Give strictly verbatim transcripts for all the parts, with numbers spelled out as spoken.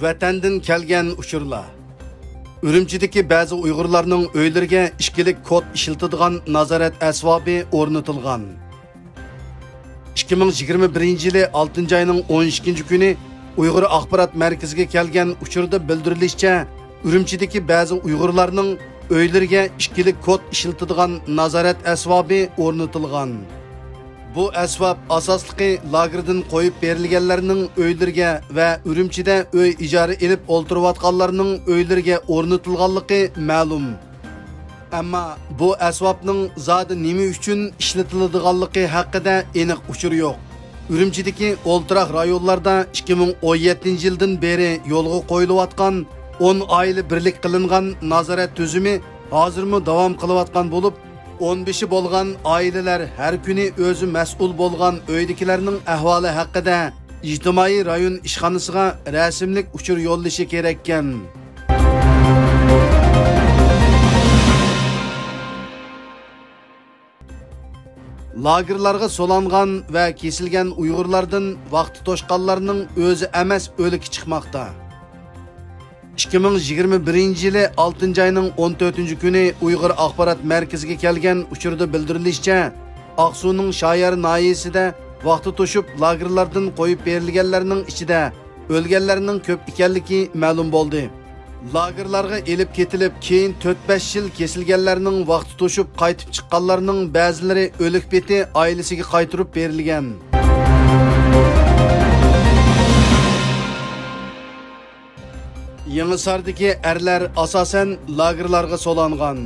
ۋەتەندىن كەلگەن ئۇچۇرلار. ئۈرۈمچىدىكى بەزى ئۇيغۇرلارنىڭ ئۆيلىرىگە ئىككىلىك كود ئىشلىتىدىغان نازارەت ئەسۋابى ئورنىتىلغان. ئىككى مىڭ يىگىرمە بىرىنچى يىلى ئالتىنچى ئاينىڭ ئون ئىككىنچى كۈنى ئۇيغۇر ئاخبارات مەركىزىگە كەلگەن ئۇچۇردا بىلدۈرۈلۈشىچە، ئۈرۈمچىدىكى بەزى ئۇيغۇرلارنىڭ ئۆيلىرىگە ئىككىلىك كود ئىشلىتىدىغان نازارەت ئەسۋابى ئورنىتىلغان. بۇ ئەسۋاب ئاساسلىقى لاگېردىن قويۇپ بېرىلگەنلەرنىڭ ئۆيلىرىگە ۋە ئۈرۈمچىدە ئۆي ئىجارە ئېلىپ ئولتۇرۇۋاتقانلارنىڭ ئۆيلىرىگە ئورنىتىلغانلىقى مەلۇم. ئەمما بۇ ئەسۋابنىڭ زادى نېمە ئۈچۈن ئىشلىتىلىدىغانلىقى ھەققىدە ئېنىق ئۇچۇر يوق. ئۈرۈمچىدىكى ئولتۇراق رايونلاردا ئىككى مىڭ ئون يەتتىنچى يىلدىن بېرى يولغا قويۇلۇۋاتقان ئون ئائىلە بىرلىك قىلىنغان نازارەت تۈزۈمى ھازىرمۇ داۋام قىلىۋاتقان بولۇپ، ئون بېشى بولغان ئائىلىلەر ھەر كۈنى ئۆزى مەسئۇل بولغان ئۆيدىكىلەرنىڭ ئەھۋالى ھەققىدە ئىجتىمائىي رايون ئىشخانىسىغا رەسىملىك ئۇچۇر يوللىشى كېرەككەن. لاگېرلارغا سولانغان ۋە كېسىلگەن ئۇيغۇرلاردىن ۋاقتى توشقانلارنىڭ ئۆزى ئەمەس ئۆلۈكى چىقماقتا. ئىككى مىڭ يىگىرمە بىرىنچى يىلى ئالتىنچى ئاينىڭ ئون تۆتىنچى كۈنى ئۇيغۇر ئاخبارات مەركىزىگە كەلگەن ئۇچۇردا بىلدۈرۈلۈشىچە، ئاقسۇنىڭ شايار ناھىيەسىدە ۋاقتى توشۇپ، لاگېرلاردىن قويۇپ بېرىلگەنلەرنىڭ ئىچىدە ئۆلگەنلەرنىڭ كۆپ ئىكەنلىكى مەلۇم بولدى. لاگېرلارغا ئېلىپ كېتىلىپ، كېيىن تۆت-بەش يىل كېسىلگەنلەرنىڭ ۋاقتى توشۇپ قايتىپ چىققانلارنىڭ بەزىلىرى ئۆلۈك پېتى ئائىلىسىگە قايتۇرۇپ بېرىلگەن. يېڭىساردىكى ئەرلەر ئاساسەن لاگېرلارغا سولانغان.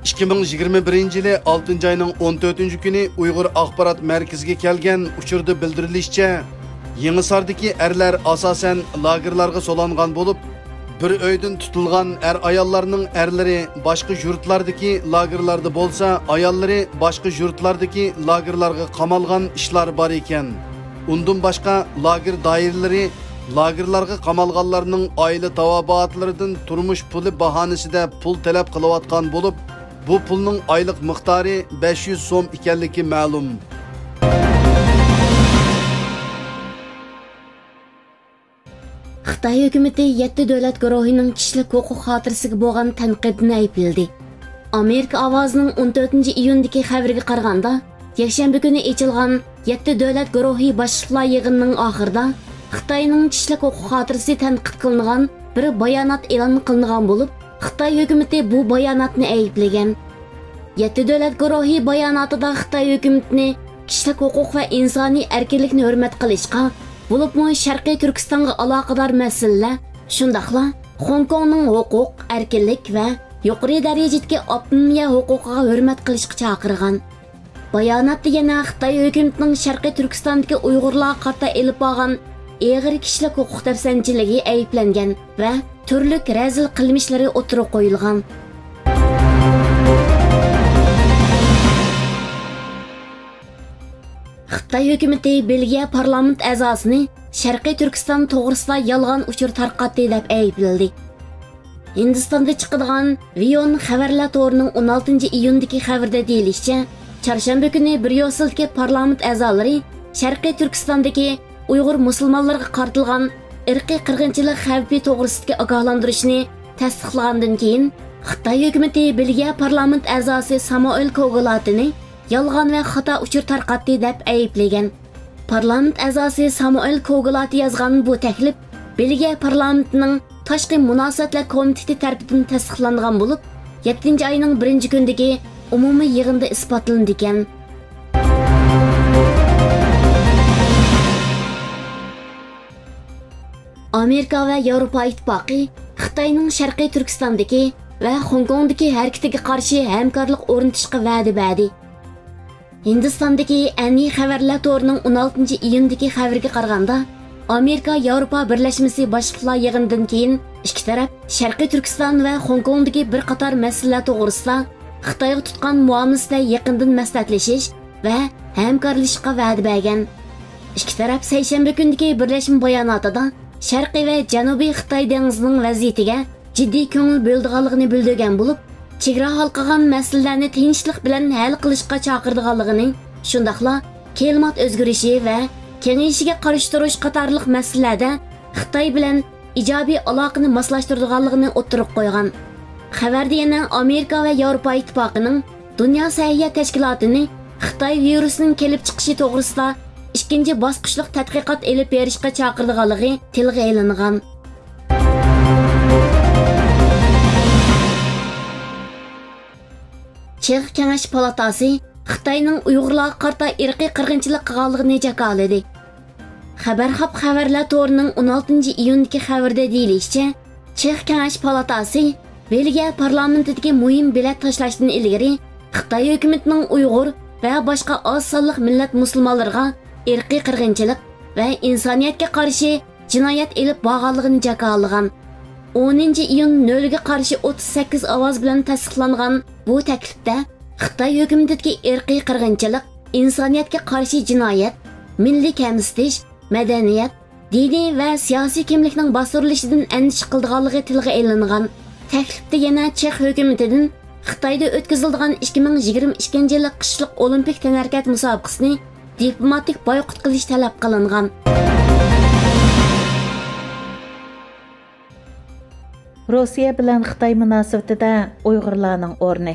ئىككى مىڭ يىگىرمە بىرىنچى يىلى ئالتىنچى ئاينىڭ ئون تۆتىنچى كۈنى ئۇيغۇر ئاخبارات مەركىزىگە كەلگەن ئۇچۇردا بىلدۈرۈلۈشىچە، يېڭىساردىكى ئەرلەر ئاساسەن لاگېرلارغا سولانغان بولۇپ، بىر ئۆيدىن تۇتۇلغان ئەر-ئاياللارنىڭ ئەرلىرى باشقا يۇرتلاردىكى لاگېرلاردا بولسا، ئاياللىرى باشقا يۇرتلاردىكى لاگېرلارغا قامالغان ئىشلار بار ئىكەن. ئۇندىن باشقا، لاگېر دائىرىلىرى لاگېرلارغا قامالغانلارنىڭ ئائىلە تاۋابىئاتلىرىدىن تۇرمۇش پۇلى باھانىسىدە پۇل تەلەپ قىلىۋاتقان بولۇپ، بۇ پۇلنىڭ ئايلىق مىقدارى بەش يۈز سوم ئىكەنلىكى مەلۇم. خىتاي ھۆكۈمىتى يەتتە دۆلەت گۇرۇھىنىڭ كىشىلىك ھوقۇق خاتىرىسىگە بولغان تەنقىدىنى ئەيىبلىدى. ئامېرىكا ئاۋازىنىڭ ئون تۆتىنچى ئىيۇندىكى خەۋىرىگە قارىغاندا، يەكشەنبە كۈنى ئېچىلغان يەتتە دۆلەت گۇرۇھى باشلىقلار يىغىنىنىڭ ئاخىرىدا خىتاينىڭ كىشىلىك ھوقۇق خاتىرىسى تەنقىد قىلىنغان بىر بايانات ئېلان قىلىنغان بولۇپ، خىتاي ھۆكۈمىتى بۇ باياناتنى ئەيىبلىگەن. يەتتە دۆلەت گۇرۇھى باياناتىدا خىتاي ھۆكۈمىتىنى كىشىلىك ھوقۇق ۋە ئىنسانىي ئەركىنلىكنى ھۆرمەت قىلىشقا، بولۇپمۇ شەرقىي تۈركىستانغا ئالاقىدار مەسىلىلەر، شۇنداقلا خوڭكوڭنىڭ ھوقۇق، ئەركىنلىك ۋە يۇقىرى دەرىجىدىكى ئاپتونومىيە ھوقۇقىغا ھۆرمەت قىلىشقا چاقىرغان. باياناتتا يەنە خىتاي ھۆكۈمىتىنىڭ شەرقىي تۈركىستاندىكى ئۇيغۇرلارغا قارىتا ئېلىپ بارغان ئېغىر كىشىلىك ھوقۇق دەپسەندىچىلىكى ئەيىبلەنگەن ۋە تۈرلۈك رەزىل قىلمىشلىرى ئوتتۇرىغا قويۇلغان. خىتاي ھۆكۈمىتى بېلگىيە پارلامېنت ئەزاسىنى شەرقىي تۈركىستان توغرىسىدا يالغان ئۇچۇر تارقاتتى دەپ ئەيىبلىدى. ھىندىستاندا چىقىدىغان ۋىئون خەۋەرلەر تورىنىڭ ئون ئالتىنچى ئىيۇندىكى خەۋىرىدە دېيىلىشىچە، چارشەنبە كۈنى بريۇسسېلدىكى پارلامېنت ئەزالىرى شەرقىي تۈركىستاندىكى ئۇيغۇر مۇسۇلمانلىرىغا قارىتىلغان ئىرقىي قىرغىنچىلىق خەۋپى توغرىسىدىكى ئاگاھلاندۇرۇشنى تەستىقلىغاندىن كېيىن، خىتاي ھۆكۈمىتى بېلگىيە پارلامېنت ئەزاسى سامۇئېل كوگلاتىنى يالغان ۋە خاتا ئۇچۇر تارقاتتى دەپ ئەيىبلىگەن. پارلامېنت ئەزاسى سامۇئېل كوگلاتى يازغان بۇ تەكلىپ بېلگىيە پارلامېنتىنىڭ تاشقى مۇناسىۋەتلەر كومىتېتى تەرىپىدىن تەستىقلانغان بولۇپ، يەتتىنچى ئاينىڭ بىرىنچى كۈنىدىكى ئومۇمىي يىغىندا ئىسپاتلىنىدىكەن. ئامېرىكا ۋە ياۋروپا ئىتتىپاقى خىتاينىڭ شەرقىي تۈركىستاندىكى ۋە خوڭكوڭدىكى ھەرىكىتىگە قارشى ھەمكارلىق ئورنىتىشقا ۋەدە بەردى. ھىندىستاندىكى ئەنئى خەۋەرلەر تورىنىڭ ئون ئالتىنچى ئىيۇندىكى خەۋىرىگە قارىغاندا، ئامېرىكا ياۋروپا بىرلەشمىسى باشلىقلار يىغىنىدىن كېيىن ئىككى تەرەپ شەرقىي تۈركىستان ۋە خوڭكوڭدىكى بىر قاتار مەسىلىلەر توغرىسىدا خىتايغا تۇتقان مۇئامىلىسىدە يېقىندىن مەسلىھەتلىشىش ۋە ھەمكارلىشىشقا ۋەدە بەرگەن. ئىككى تەرەپ سەيشەنبە كۈنىدىكى بىرلەشمە باياناتىدا شەرقىي ۋە جەنۇبىي خىتاي دېڭىزىنىڭ ۋەزىيىتىگە جىددىي كۆڭۈل بۆلىدىغانلىقىنى بىلدۈرگەن بولۇپ، چېگرا ھالقىغان مەسىلىلەرنى تىنچلىق بىلەن ھەل قىلىشقا چاقىرىدىغانلىقىنى، شۇنداقلا كىلىمات ئۆزگىرىشى ۋە كېڭىيىشىگە قارشى تۇرۇش قاتارلىق مەسىلىلەردە خىتاي بىلەن ئىجابىي ئالاقىنى ماسلاشتۇرىدىغانلىقىنى ئوتتۇرىغا قويغان. خەۋەردە يەنە ئامېرىكا ۋە ياۋروپا ئىتتىپاقىنىڭ دۇنيا سەھىيە تەشكىلاتىنى خىتاي ۋىرۇسىنىڭ كېلىپ چىقىشى توغرىسىدا ئىككىنچى باسقۇچلۇق تەتقىقات ئېلىپ بېرىشقا چاقىرىدىغانلىقى تىلغا ئېلىنغان. چېخ كېڭەش پالاتاسى خىتاينىڭ ئۇيغۇرلارغا قارىتا ئىرقىي قىرغىنچىلىق قىلغانلىقىنى جاكارلىدى. خەۋەر خاپ خەۋەرلەر تورىنىڭ ئون ئالتىنچى ئىيۇندىكى خەۋىرىدە دېيىلىشىچە، چېخ كېڭەش پالاتاسى بېلگىيە پارلامېنتىدىكى مۇھىم بېلەت تاشلاشتىن ئىلگىرى خىتاي ھۆكۈمىتىنىڭ ئۇيغۇر ۋە باشقا ئاز سانلىق مىللەت مۇسۇلمانلىرىغا ئىرقىي قىرغىنچىلىق ۋە ئىنسانىيەتكە قارشى جىنايەت ئېلىپ بارغانلىقىنى جاكارلىغان. ئونىنچى ئىيۇن نۆلگە قارشى ئوتتۇز سەككىز ئاۋاز بىلەن تەستىقلانغان بۇ تەكلىپتە خىتاي ھۆكۈمىتىدىكى ئىرقىي قىرغىنچىلىق، ئىنسانىيەتكە قارشى جىنايەت، مىللىي كەمسىتىش، مەدەنىيەت، دىنىي ۋە سىياسىي كىملىكنىڭ باستۇرۇلۇشىدىن ئەندىشە قىلىدىغانلىقى تىلغا ئېلىنغان. تەكلىپتە يەنە چېخ ھۆكۈمىتىدىن خىتايدا ئۆتكۈزۈلىدىغان ئىككى مىڭ يىگىرمە ئىككىنچى يىللىق قىشلىق ئولىمپىك تەنھەرىكەت مۇسابىقىسىنى دىپلوماتىك بايقۇت قىلىش تەلەپ قىلىنغان. روسىيە بىلەن خىتاي مۇناسىۋىتىدە ئۇيغۇرلارنىڭ ئورنى.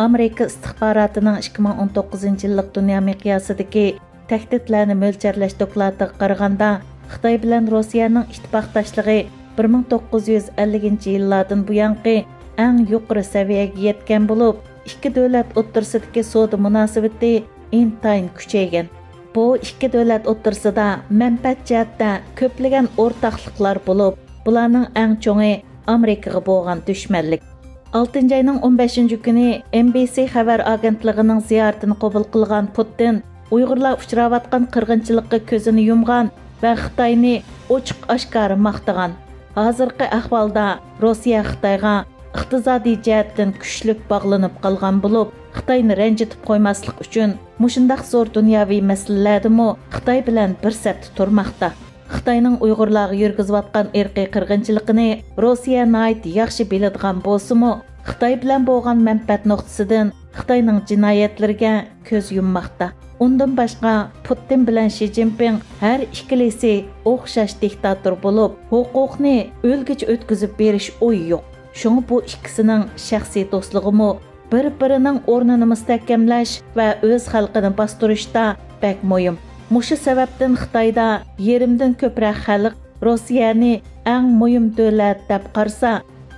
ئامېرىكا ئىستىخباراتىنىڭ ئىككى مىڭ ئون توققۇزىنچى يىللىق دۇنيا مىقياسىدىكى تەھدىتلەرنى مۆلچەرلەش دوكلاتىغا قارىغاندا، خىتاي بىلەن روسىيەنىڭ ئىتتىپاقداشلىقى بىر مىڭ توققۇز يۈز ئەللىكىنچى يىللاردىن بۇيانقى ئەڭ يۇقىرى سەۋىيەگە يەتكەن بولۇپ، ئىككى دۆلەت ئوتتۇرىسىدىكى سودا مۇناسىۋىتى ئىنتايىن كۈچەيگەن. بۇ ئىككى دۆلەت ئوتتۇرىسىدا مەنپەئەت جەھەتتە كۆپلىگەن ئورتاقلىقلار بولۇپ، بۇلارنىڭ ئەڭ چوڭى ئامېرىكىغا بولغان دۈشمەنلىك. ئالتىنچى ئاينىڭ ئون بەشىنچى كۈنى ئېن بى سى خەۋەر ئاگېنتلىقىنىڭ زىيارىتىنى قوبۇل قىلغان پۇتىن ئۇيغۇرلار ئۇچراۋاتقان قىرغىنچىلىققا كۆزىنى يۇمغان ۋە خىتاينى ئوچۇق ئاشكارا ماختىغان. ھازىرقى ئەھۋالدا روسىيە خىتايغا ئىقتىسادىي جەھەتتىن كۈچلۈك باغلىنىپ قالغان بولۇپ، خىتاينى رەنجىتىپ قويماسلىق ئۈچۈن مۇشۇنداق زور دۇنياۋى مەسىلىلەردىمۇ خىتاي بىلەن بىر سەپتە تۇرماقتا. خىتاينىڭ ئۇيغۇرلارغا يۈرگۈزۈۋاتقان ئىرقىي قىرغىنچىلىقىنى روسىيە ناھايىتى ياخشى بىلىدىغان بولسىمۇ، خىتاي بىلەن بولغان مەنپەئەت نۇقتىسىدىن خىتاينىڭ جىنايەتلىرىگە كۆز يۇمماقتا. ئۇندىن باشقا، پۇتىن بىلەن شى جىنپىڭ ھەر ئىككىلىسى ئوخشاش دىكتاتور بولۇپ، ھوقۇقنى ئۆلگۈچە ئۆتكۈزۈپ بېرىش ئويى يوق. شۇڭا بۇ ئىككىسىنىڭ شەخسىي دوستلۇقىمۇ بىر-بىرىنىڭ ئورنىنى مۇستەھكەملەش ۋە ئۆز خەلقىنى باستۇرۇشتا بەك مۇھىم. مۇشۇ سەۋەبتىن خىتايدا يېرىمدىن كۆپرەك خەلق روسىيەنى ئەڭ مۇھىم دۆلەت دەپ قارىسا،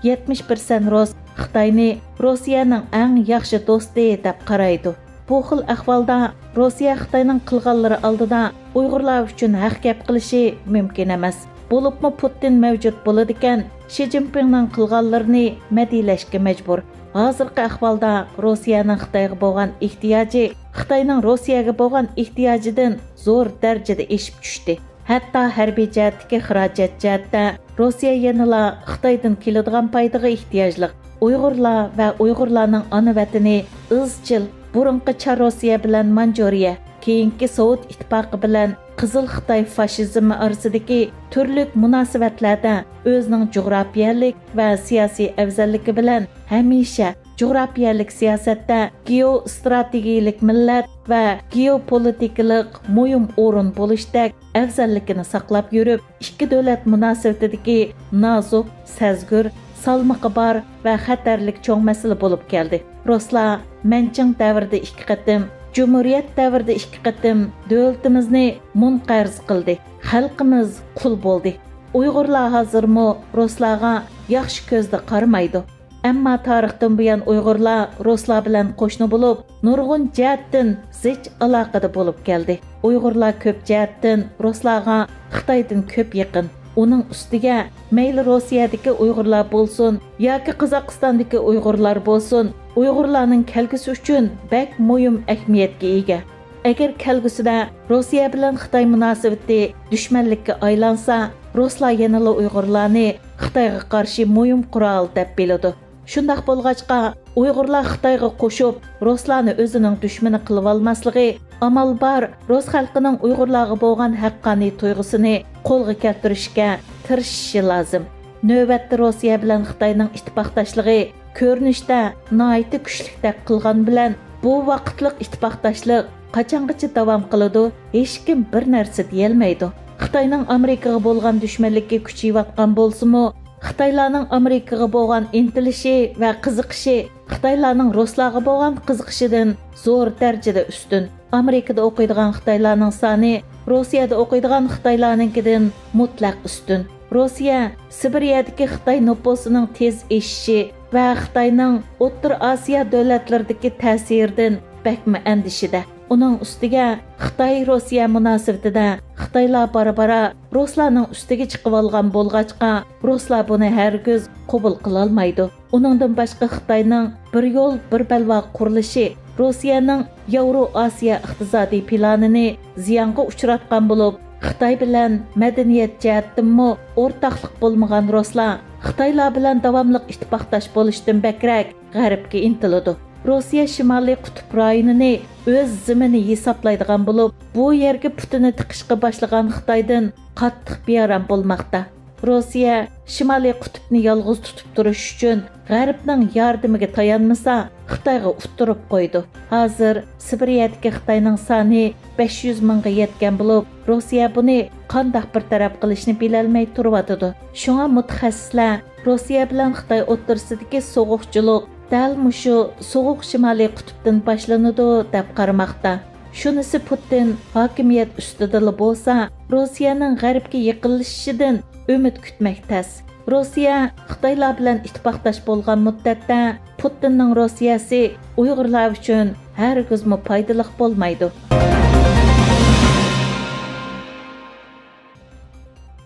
يەتمىش پىرسەنت رۇس خىتاينى روسىيەنىڭ ئەڭ ياخشى دوستى دەپ قارايدۇ. بۇ خىل ئەھۋالدا روسىيە خىتاينىڭ قىلغانلىرى ئالدىدا ئۇيغۇرلار ئۈچۈن ھەق گەپ قىلىشى مۇمكىن ئەمەس. بولۇپمۇ پۇتىن مەۋجۇت بولىدىكەن، شى جىنپىڭنىڭ قىلغانلىرىنى مەدھىيلەشكە مەجبۇر. ھازىرقى ئەھۋالدا روسىيەنىڭ خىتايغا بولغان ئېھتىياجى خىتاينىڭ روسىيەگە بولغان ئېھتىياجىدىن زور دەرىجىدە ئېشىپ چۈشتى. ھەتتا ھەربىي جەھەتتىكى خىراجەت جەھەتتە روسىيە يەنىلا خىتايدىن كېلىدىغان پايدىغا ئېھتىياجلىق. ئۇيغۇرلار ۋە ئۇيغۇرلارنىڭ ئانا ۋەتىنى ئىزچىل بۇرۇنقى چار روسىيە بىلەن مانجۇرىيە، كېيىنكى سوۋېت ئىتتىپاقى بىلەن قىزىل خىتاي فاشىزمى ئارىسىدىكى تۈرلۈك مۇناسىۋەتلەردە ئۆزىنىڭ جۇغراپىيەلىك ۋە سىياسىي ئەۋزەللىكى بىلەن ھەمىشە جۇغراپىيەلىك سىياسەتتە گېئوستراتېگىيىلىك مىللەت ۋە گېئوپولىتىكىلىق مۇھىم ئورۇن بولۇشتەك ئەۋزەللىكىنى ساقلاپ يۈرۈپ، ئىككى دۆلەت مۇناسىۋىتىدىكى نازۇك، سەزگۈر، سالمىقى بار ۋە خەتەرلىك چوڭ مەسىلە بولۇپ كەلدى. رۇسلار مەنچىڭ دەۋرىدە ئىككى قېتىم، جۇمھۇرىيەت دەۋرىدە ئىككى قېتىم دۆلىتىمىزنى مۇنقەرز قىلدى. خەلقىمىز قۇل بولدى. ئۇيغۇرلار ھازىرمۇ رۇسلارغا ياخشى كۆزدە قارىمايدۇ. ئەمما تارىختىن بۇيان ئۇيغۇرلار رۇسلار بىلەن قوشنا بولۇپ، نۇرغۇن جەھەتتىن زىچ ئالاقىدە بولۇپ كەلدى. ئۇيغۇرلار كۆپ جەھەتتىن رۇسلارغا خىتايدىن كۆپ يېقىن. ئۇنىڭ ئۈستىگە مەيلى روسىيەدىكى ئۇيغۇرلار بولسۇن ياكى قازاقىستاندىكى ئۇيغۇرلار بولسۇن، ئۇيغۇرلارنىڭ كەلگۈسى ئۈچۈن بەك مۇھىم ئەھمىيەتكە ئىگە. ئەگەر كەلگۈسىدە روسىيە بىلەن خىتاي مۇناسىۋىتى دۈشمەنلىككە ئايلانسا، رۇسلار يەنىلا ئۇيغۇرلارنى خىتايغا قارشى مۇھىم قورال دەپ بىلىدۇ. شۇنداق بولغاچقا، ئۇيغۇرلار خىتايغا قوشۇپ، رۇسلارنى ئۆزىنىڭ دۈشمىنى قىلىۋالماسلىقى، ئامال بار رۇس خەلقىنىڭ ئۇيغۇرلارغا بولغان ھەققانىي تۇيغۇسىنى قولغا كەلتۈرۈشكە تىرىشىشى لازىم. نۆۋەتتە روسىيە بىلەن خىتاينىڭ ئىتتىپاقداشلىقى كۆرۈنۈشتە ناھايىتى كۈچلۈكتەك قىلغان بىلەن، بۇ ۋاقىتلىق ئىتتىپاقداشلىق قاچانغىچە داۋام قىلىدۇ، ھېچكىم بىر نەرسە دېيەلمەيدۇ. خىتاينىڭ ئامېرىكىغا بولغان دۈشمەنلىكى كۈچىيىۋاتقان بولسىمۇ، خىتايلارنىڭ ئامېرىكىغا بولغان ئىنتىلىشى ۋە قىزىقىشى خىتايلارنىڭ رۇسلارغا بولغان قىزىقىشىدىن زور دەرىجىدە ئۈستۈن. ئامېرىكىدا ئوقۇيدىغان خىتايلارنىڭ سانى روسىيەدە ئوقۇيدىغان خىتايلارنىڭكىدىن مۇتلەق ئۈستۈن. روسىيە سىبىرىيەدىكى خىتاي نوپۇسىنىڭ تېز ئېشىشى ۋە خىتاينىڭ ئوتتۇرا ئاسىيا دۆلەتلىرىدىكى تەسىرىدىن بەكمۇ ئەندىشىدە. ئۇنىڭ ئۈستىگە خىتاي روسىيە مۇناسىۋىتىدە خىتايلار بارا-بارا رۇسلارنىڭ ئۈستىگە چىقىۋالغان بولغاچقا، رۇسلار بۇنى ھەرگىز قوبۇل قىلالمايدۇ. ئۇنىڭدىن باشقا خىتاينىڭ بىر يول، بىر بەلباغ قۇرۇلۇشى روسىيەنىڭ ياۋرو ئاسىيا ئىقتىسادىي پىلانىنى زىيانغا ئۇچراتقان بولۇپ، خىتاي بىلەن مەدەنىيەت جەھەتتىنمۇ ئورتاقلىق بولمىغان رۇسلار خىتايلار بىلەن داۋاملىق ئىتتىپاقداش بولۇشتىن بەكرەك غەربكە ئىنتىلىدۇ. روسىيە شىمالىي قۇتۇپ رايونىنى ئۆز زېمىنى ھېسابلايدىغان بولۇپ، بۇ يەرگە پۇتىنى تىقىشقا باشلىغان خىتايدىن قاتتىق بىئارام بولماقتا. روسىيە شىمالىي قۇتۇپنى يالغۇز تۇتۇپ تۇرۇش ئۈچۈن غەربنىڭ ياردىمىگە تايانمىسا، خىتايغا ئۇتتۇرۇپ قويىدۇ. ھازىر سىبىرىيەدىكى خىتاينىڭ سانى بەش يۈز مىڭغا يەتكەن بولۇپ، روسىيە بۇنى قانداق بىر تەرەپ قىلىشنى بىلەلمەي تۇرۇۋاتىدۇ. شۇڭا مۇتەخەسسىسلەر روسىيە بىلەن خىتاي ئوتتۇرىسىدىكى سوغۇقچىلىق دەل مۇشۇ سوغۇق شىمالىي قۇتۇپتىن باشلىنىدۇ دەپ قارىماقتا. شۇنىسى، پۇتىن ھاكىمىيەت ئۈستىدىلا بولسا، روسىيەنىڭ غەربكە يېقىنلىشىشىدىن ئۈمىد كۈتمەك تەس. روسىيە خىتايلار بىلەن ئىتتىپاقداش بولغان مۇددەتتە، پۇتىننىڭ روسىيەسى ئۇيغۇرلار ئۈچۈن ھەرگىزمۇ پايدىلىق بولمايدۇ.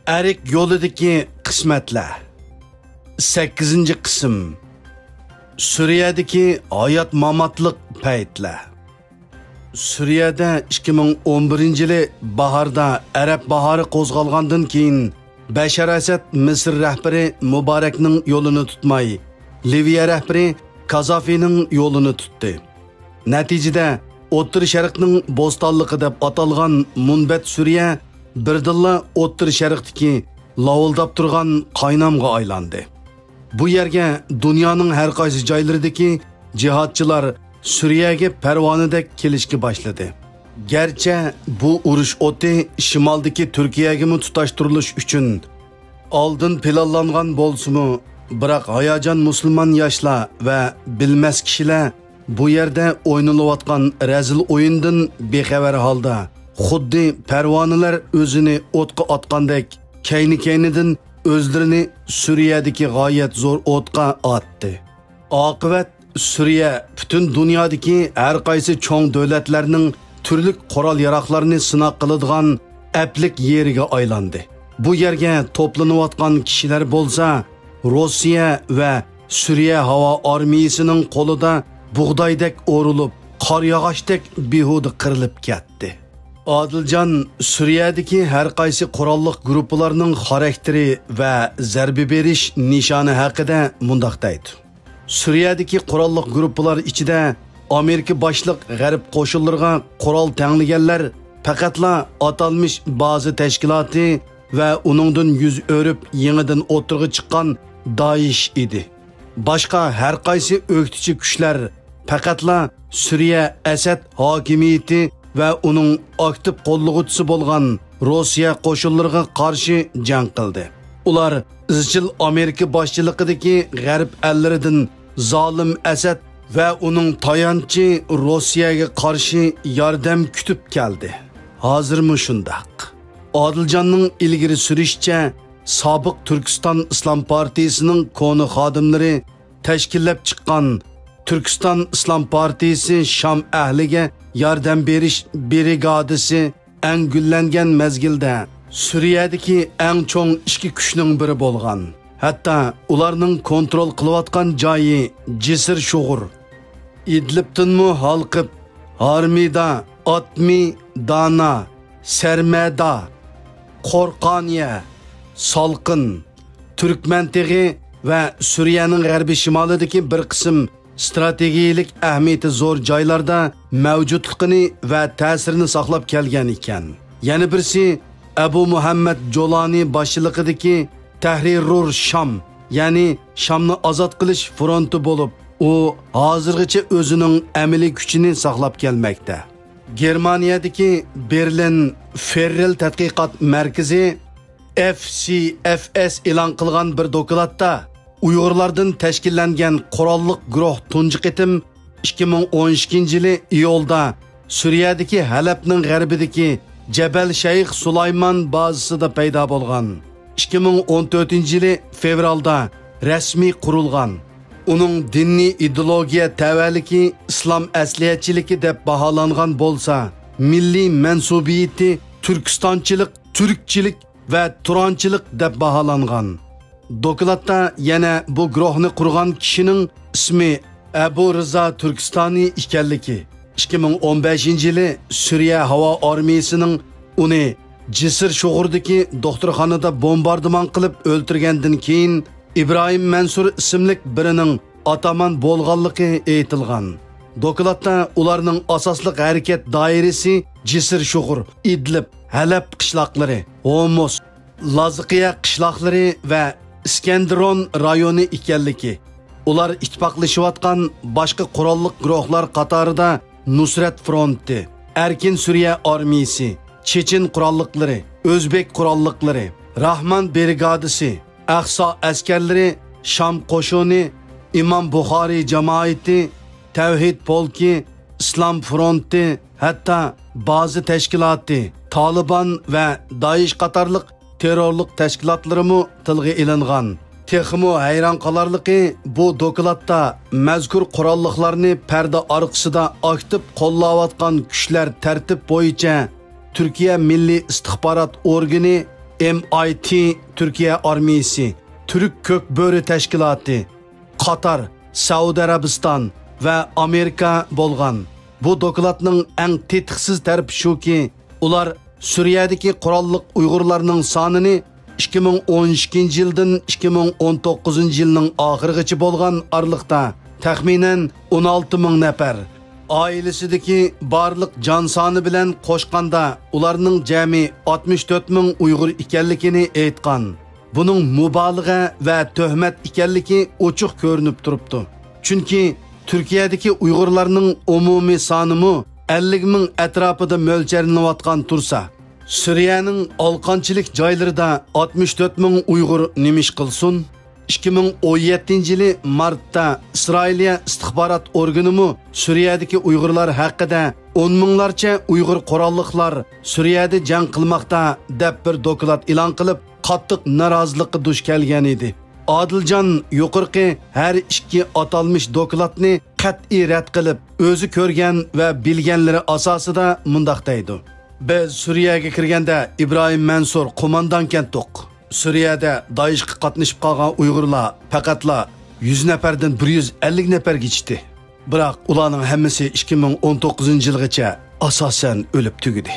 ئەرك يولىدىكى قىسمەتلەر. سەككىزىنچى قىسىم. سۈرىيەدىكى ھايات-ماماتلىق پەيتلەر. سۈرىيەدە ئىككى مىڭ ئون بىرىنچى يىلى باھاردا ئەرەب باھارى قوزغالغاندىن كېيىن، بەشار ئەسەد مىسىر رەھبىرى مۇبارەكنىڭ يولىنى تۇتماي، لىۋىيە رەھبىرى كازافىنىڭ يولىنى تۇتتى. نەتىجىدە، ئوتتۇرا شەرقنىڭ بوستانلىقى دەپ ئاتالغان مۇنبەت سۈرىيە بىردىنلا ئوتتۇرا شەرقتىكى لاۋۇلداپ تۇرغان قاينامغا ئايلاندى. بۇ يەرگە دۇنيانىڭ ھەر قايسى جايلىرىدىكى جىھادچىلار سۈرىيەگە پەرۋانىدەك كېلىشكە باشلىدى. گەرچە بۇ ئۇرۇش ئوتى شىمالدىكى تۈركىيەگىمۇ تۇتاشتۇرۇلۇش ئۈچۈن ئالدىن پىلانلانغان بولسىمۇ، بىراق ھاياجان مۇسۇلمان ياشلار ۋە بىلمەس كىشىلەر بۇ يەردە ئوينىلىۋاتقان رەزىل ئويۇندىن بىخەۋەر ھالدا، خۇددى پەرۋانىلەر ئۆزىنى ئوتقا ئاتقاندەك، كەينى-كەينىدىن ئۆزلىرىنى سۈرىيەدىكى غايەت زور ئوتقا ئاتتى. ئاقىۋەت سۈرىيە پۈتۈن دۇنيادىكى ھەر قايسى چوڭ دۆلەتلەرنىڭ تۈرلۈك قورال-ياراغلارنى سىناق قىلىدىغان ئەپلىك يېرىگە ئايلاندى. بۇ يەرگە توپلىنىۋاتقان كىشىلەر بولسا، روسىيە ۋە سۈرىيە ھاۋا ئارمىيىسىنىڭ قولىدا بۇغدايدەك ئورۇلۇپ، قار ياغاچتەك بىھۇدە قىرىلىپ كەتتى. ئادىلجان سۈرىيەدىكى ھەر قايسى قوراللىق گۇرۇپپىلارنىڭ خاراكتېرى ۋە زەربە بېرىش نىشانى ھەققىدە مۇنداق دەيدۇ. سۈرىيەدىكى قوراللىق گۇرۇپپىلار ئىچىدە ئامېرىكا باشلىق غەرب قوشۇنلىرىغا قورال تەڭلىگەنلەر پەقەتلا ئاتالمىش بازا تەشكىلاتى ۋە ئۇنىڭدىن يۈز ئۆرۈپ يېڭىدىن ئوتتۇرىغا چىققان دائىش ئىدى. باشقا ھەر قايسى ئۆكتىچى كۈچلەر پەقەتلا سۈرىيە ئەسەد ھاكىمىيىتى ۋە ئۇنىڭ ئاكتىپ قوللىغۇچىسى بولغان روسىيە قوشۇنلىرىغا قارشى جەڭ قىلدى. ئۇلار ئىزچىل ئامېرىكا باشچىلىقىدىكى غەرب ئەللىرىدىن زالىم ئەسەد ۋە ئۇنىڭ تايانچى روسىيەگە قارشى ياردەم كۈتۈپ كەلدى. ھازىرمۇ شۇنداق. ئادىلجاننىڭ ئىلگىرى سۈرۈشىچە، سابىق تۈركىستان ئىسلام پارتىيىسىنىڭ كونا خادىملىرى تەشكىللەپ چىققان تۈركىستان ئىسلام پارتىيىسى شام ئەھلىگە ياردەم بېرىش برىگادىسى ئەڭ گۈللەنگەن مەزگىلدە سۈرىيەدىكى ئەڭ چوڭ ئىككى كۈچنىڭ بىرى بولغان، ھەتتا ئۇلارنىڭ كونترول قىلىۋاتقان جايى جىسىر شوغۇر، ئىدلىبتىنمۇ ھالقىپ، ھارمىدا، ئاتمى، دانا، سەرمەدا، قورقانىيە، سالقىن، تۈركمەن تېغى ۋە سۈرىيەنىڭ غەربىي شىمالىدىكى بىر قىسىم ئىستراتېگىيىلىك ئەھمىيىتى زور جايلاردا مەۋجۇتلۇقىنى ۋە تەسىرىنى ساقلاپ كەلگەن ئىكەن. يەنە بىرسى ئەبۇ مۇھەممەد جولانى باشچىلىقىدىكى تەھرىرۇر شام، يەنى شامنى ئازاد قىلىش فرونتى بولۇپ، ئۇ ھازىرغىچە ئۆزىنىڭ ئەمەلىي كۈچىنى ساقلاپ كەلمەكتە. گېرمانىيەدىكى بېرلىن فېررېل تەتقىقات مەركىزى، F C F S، ئېلان قىلغان بىر دوكلاتتا، ئۇيغۇرلاردىن تەشكىللەنگەن قوراللىق گۇرۇھ تۇنجى قېتىم ئىككى مىڭ ئون ئىككىنچى يىلى ئىيۇلدا سۈرىيەدىكى ھەلەبنىڭ غەربىدىكى جەبەل شەيخ سۇلايمان بازىسىدا پەيدا بولغان. ئىككى مىڭ ئون تۆتىنچى يىلى فېۋرالدا رەسمىي قۇرۇلغان. ئۇنىڭ دىنىي ئىدېئولوگىيە تەۋەلىكى ئىسلام ئەسلىھەتچىلىكى دەپ باھالانغان بولسا، مىللىي مەنسۇبىيىتى تۈركىستانچىلىق، تۈركچىلىك ۋە تۇرانچىلىق دەپ باھالانغان. دوكلاتتا يەنە بۇ گۇرۇھنى قۇرغان كىشىنىڭ ئىسمى ئەبۇ رىزا تۈركىستانى ئىكەنلىكى، ئىككى مىڭ ئون بەشىنچى يىلى سۈرىيە ھاۋا ئارمىيىسىنىڭ ئۇنى جىسىر شوغۇردىكى دوختۇرخانىدا بومباردىمان قىلىپ ئۆلتۈرگەندىن كېيىن، ئىبراھىم مەنسۇر ئىسىملىك بىرىنىڭ ئاتامان بولغانلىقى ئېيتىلغان. دوكلاتتا ئۇلارنىڭ ئاساسلىق ھەرىكەت دائىرىسى جىسىر شوغۇر، ئىدلىب، ھەلەب قىشلاقلىرى، ھومۇس، لازقىيە قىشلاقلىرى ۋە ئىسكەندىرون رايونى ئىكەنلىكى، ئۇلار ئىتتىپاقلىشىۋاتقان باشقا قوراللىق گۇرۇھلار قاتارىدا نۇسرەت فرونتى، ئەركىن سۈرىيە ئارمىيىسى، چېچېن قوراللىقلىرى، ئۆزبېك قوراللىقلىرى، راھمان برىگادىسى، ئەقسا ئەسكەرلىرى، شام قوشۇنى، ئىمام بۇخارىي جامائىتى، تەۋھىد پولكى، ئىسلام فرونتى، ھەتتا بازى تەشكىلاتى، تالىبان ۋە دائىش قاتارلىق تېررورلۇق تەشكىلاتلىرىمۇ تىلغا ئېلىنغان. تېخىمۇ ھەيران قالارلىقى، بۇ دوكلاتتا مەزكۇر قوراللىقلارنى پەردە ئارقىسىدا ئاكتىپ قوللاۋاتقان كۈچلەر تەرتىپ بويىچە تۈركىيە مىللىي ئىستىخبارات ئورگىنى، M I T، تۈركىيە ئارمىيىسى، تۈرك كۆك بۆرە تەشكىلاتى، قاتار، سەئۇدى ئەرەبىستان ۋە ئامېرىكا بولغان. بۇ دوكلاتنىڭ ئەڭ تېتىقسىز تەرىپى شۇكى، ئۇلار سۈرىيەدىكى قوراللىق ئۇيغۇرلارنىڭ سانىنى ئىككى مىڭ ئون ئىككىنچى يىلدىن ئىككى مىڭ ئون توققۇزىنچى يىلنىڭ ئاخىرىغىچە بولغان ئارىلىقتا تەخمىنەن ئون ئالتە مىڭ نەپەر، ئائىلىسىدىكى بارلىق جان سانى بىلەن قوشقاندا ئۇلارنىڭ جەمئىي ئاتمىش تۆت مىڭ ئۇيغۇر ئىكەنلىكىنى ئېيتقان. بۇنىڭ مۇبالىغە ۋە تۆھمەت ئىكەنلىكى ئوچۇق كۆرۈنۈپ تۇرۇپتۇ. چۈنكى تۈركىيەدىكى ئۇيغۇرلارنىڭ ئومۇمىي سانىمۇ ئەللىك مىڭ ئەتراپىدا مۆلچەرلىنىۋاتقان تۇرسا، سۈرىيەنىڭ ئالقانچىلىك جايلىرىدا ئاتمىش تۆت مىڭ ئۇيغۇر نېمە ئىش قىلسۇن؟ ئىككى مىڭ ئون يەتتىنچى يىلى مارتتا ئىسرائىلىيە ئىستىخبارات ئورگىنىمۇ سۈرىيەدىكى ئۇيغۇرلار ھەققىدە «ئون مىڭلارچە ئۇيغۇر قوراللىقلار سۈرىيەدە جەڭ قىلماقتا» دەپ بىر دوكلات ئېلان قىلىپ، قاتتىق نارازىلىققا دۇچ كەلگەن ئىدى. ئادىلجان يۇقىرىقى ھەر ئىككى ئاتالمىش دوكلاتنى قەتئىي رەت قىلىپ، ئۆزى كۆرگەن ۋە بىلگەنلىرى ئاساسىدا مۇنداق دەيدۇ: «بىز سۈرىيەگە كىرگەندە ئىبراھىم مەنسۇر قوماندانكەنتۇق. سۈرىيەدە دائىشقا قاتنىشىپ قالغان ئۇيغۇرلار پەقەتلا يۈز نەپەردىن بىر يۈز ئەللىك نەپەرگە يېتىشتى. بىراق ئۇلارنىڭ ھەممىسى ئىككى مىڭ ئون توققۇزىنچى يىلغىچە ئاساسەن ئۆلۈپ تۈگىدى.»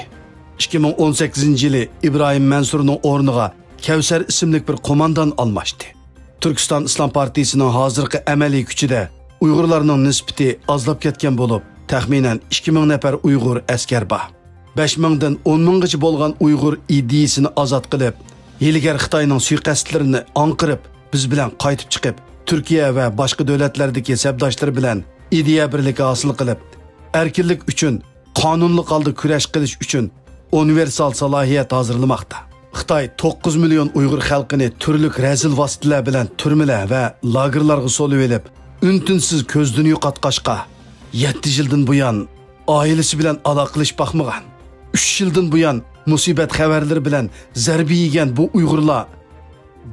ئىككى مىڭ ئون سەككىزىنچى يىلى ئىبراھىم مەنسۇرنىڭ ئورنىغا كەۋسەر ئىسىملىك بىر قوماندان ئالماشتى. تۈركىستان ئىسلام پارتىيىسىنىڭ ھازىرقى ئەمەلىي كۈچىدە ئۇيغۇرلارنىڭ نىسبىتى ئازلاپ كەتكەن بولۇپ، تەخمىنەن ئىككى مىڭ نەپەر ئۇيغۇر ئەسكەر بار. بەش مىڭدىن ئون مىڭغىچە بولغان ئۇيغۇر ئىدىيىسىنى ئازاد قىلىپ، ھىيلىگەر خىتاينىڭ سۇيىقەستلىرىنى ئاڭقىرىپ، بىز بىلەن قايتىپ چىقىپ، تۈركىيە ۋە باشقا دۆلەتلەردىكى سەپداشلىرى بىلەن ئىدىيە بىرلىكى ھاسىل قىلىپ، ئەركىنلىك ئۈچۈن قانۇنلۇق ھالدا كۈرەش قىلىش ئۈچۈن ئۇنىۋېرسال سالاھىيەت ھازىرلىماقتا. خىتاي توققۇز مىليون ئۇيغۇر خەلقىنى تۈرلۈك رەزىل ۋاسىتىلەر بىلەن تۈرمىلەر ۋە لاگېرلارغا سولىۋېلىپ، ئۈن-تىنسىز كۆزدىن يوقاتقاچقا، يەتتە يىلدىن بۇيان ئائىلىسى بىلەن ئالاقىلىشىپ باقمىغان، ئۈچ يىلدىن بۇيان مۇسىبەت خەۋەرلىرى بىلەن زەربە يېگەن بۇ ئۇيغۇرلار